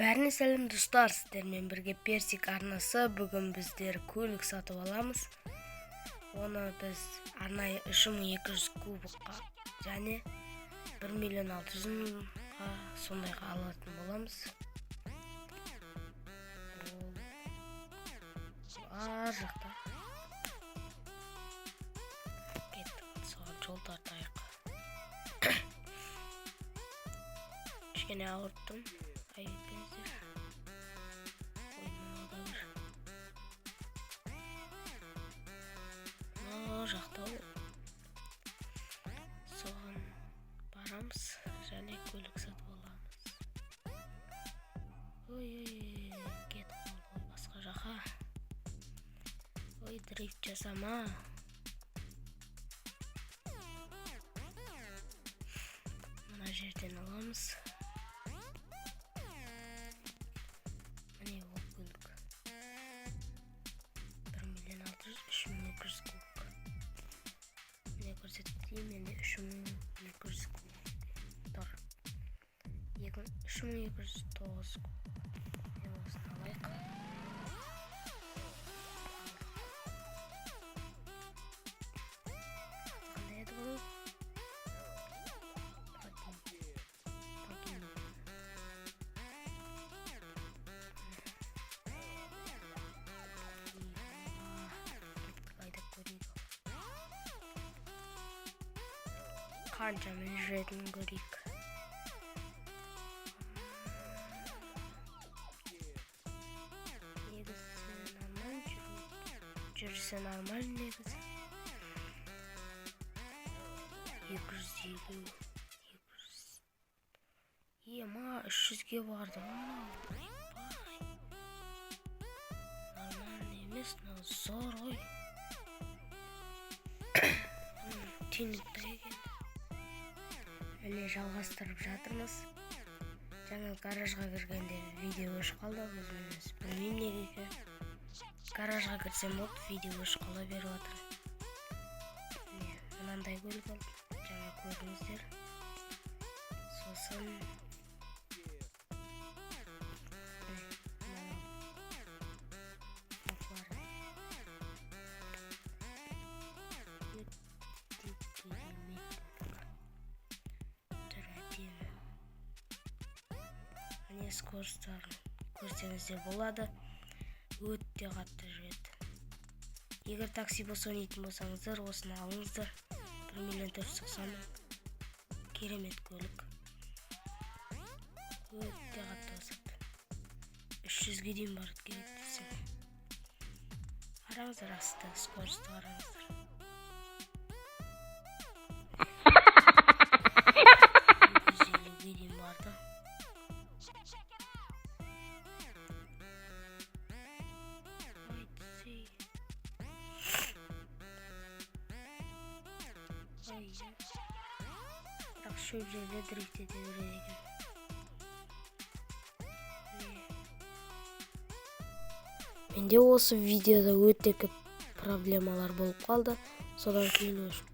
Бәріне сәлем достар, сіздермен бірге Персик арнасы. Бүгін біздер көлік сатып аламыз. Оны біз арнайы 3200 кубокқа және 1 миллион 600 мыңға сондайға алатын боламыз. Ол ар жақта. Кеттік, соған жол тартайық. Кішкене ауырып тұрмын. Айып етпеңіздер. Ой, мынау да бір. Мынау жақта ол. Соған барамыз және көлік сатып аламыз. Ой, ой, ой, кетіп қалды ғой басқа жаққа. Ой, дрифт жасама. Мына жерден аламыз. Міне ол көлік. 1 миллион 600, 3200 кубок. Міне көрсетіп кетейін, менде 3200 кубок тұр. 3209 кубок. Міне осыны алайық. Қандай еді бұл? Пагин. Кеттік, айдап көрейік. Қаншамен жүретінін көрейік. Негізі нормально жүру. Жүрсе нормально негізі. 250, 200. Ема, 300-ге барды ғой мынау. Ойбай. Нормально емес, мынау зор ғой. Тюнингта екен. Міне жалғастырып жатырмыз. Жаңа гаражға кіргенде видео өшіп қалды, өзім өзім білмеймін неге екенін. Гаражға кірсем болды, видео өшіп қала беріп жатыр. Міне мынандай көлік алдым, жаңа көрдіңіздер. Сосын міне мынаны алдым. Өте керемет көлік. Түрі әдемі. Міне скоростарын көрсеңіздер болады. Өте қатты жүреді. Егер такси болса ойнайтын болсаңыздар, осыны алыңыздар. 1 миллион 490 мың. Керемет көлік. Өте қатты басады. 300-ге дейін барады керек десең. Қараңыздар, асты скорості қараңыздар. 250-ге дейін барды. Ой, бірақ шөп жерде дрифт ете береді екен. Менде осы видеода өте көп проблемалар болып қалды. Содан кейін өшіп